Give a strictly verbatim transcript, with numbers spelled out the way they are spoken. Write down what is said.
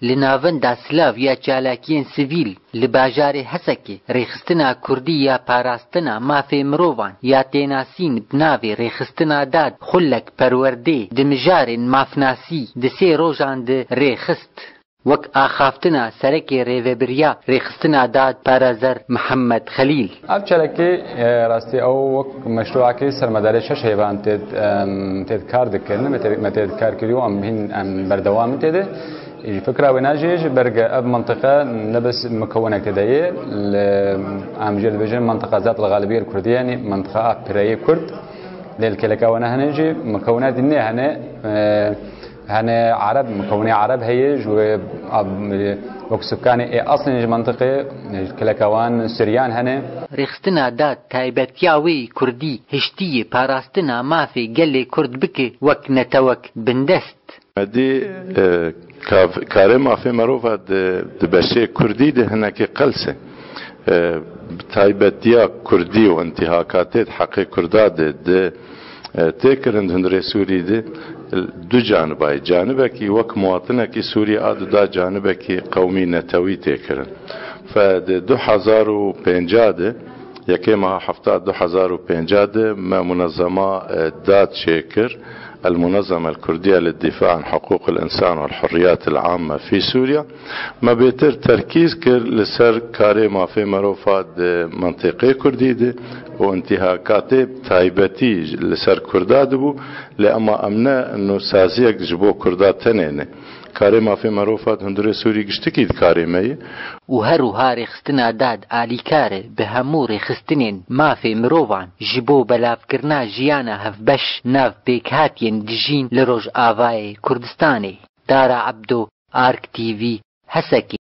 Li navenda silav ya çalakiyên sivîl li bajarê Hesekê rêxistina kurdî ya parastina mafê mirovan ya tênasîn bi navê rêxistina dad xulek perwerdê di mijarên mafnasî di sê rojan de rêxist. Wek axaftina serekê rêvebiriya rêxistina dad Parazer Mihemed Xelîl. Ev çalakî, e, rastî ew wek meşrûekê sermedarê şeş heyvan têd, em, têd kar dikirin, me têd, me têd kar kiriyo, em hîn, em berdewam in têde. Ji fikra wêna jî ji ber ge ev mintiqe ne bes mikewinek têde ye, li, em jê dibêjin mintiqa zat li galibiyê li Kurdî, yanî mintiqa a pireyê Kurd. Lê li keleka we ne hene jî, mikewnetî nê hene, e, hene Ereb, mikewinê Ereb heye, ji wê, ab, wek sukanê ê eslên ji mintiqê, e, keleka wan Siryan hene. Rêxistina dad taybetiya wê kurdî hiştiyê parastina mafê gelê Kurd bike wek netewek bindest. Me dî, e, kav-, karê mafê merova di, di beşê kurdî de hinekî qels e. E, bi taybetiya kurdî û intîhakatê di heqê kurda de, di, e, tê kirin di hundirê Sûrî de du caniba ye. Canibekî wek muwatinekî Sûrî a, duda canibekî qewmî netewî tê kirin. Fe di du hezar û pênca de, yekê meha hefta du hezar û pênca de me munezema, e, dad çêkir, El Munezeme El Kurdiye Lid Difa an Huqûq El Însan Wel Hurriyat El Amme fî Sûriye. Me bêtir terkîz kir li ser karê mafê merova di mentiqê Kurdî de û intîhakatê taybetî li ser Kurda dibû, lê ema em ne nûsaziyek ji bo Kurda tenê ne. Karê mafê merova di hundirê Sûrî giştikî di karê me ye. Û her wiha rêxistina dad alîkar e bi hemû rêxistinên mafê mirovan ji bo belavkirina jiyana hevbeş nav pêkhatiyên dijîn li Rojavayê Kurdistanê. Dara Ebdo, Ark T V, Hesekê.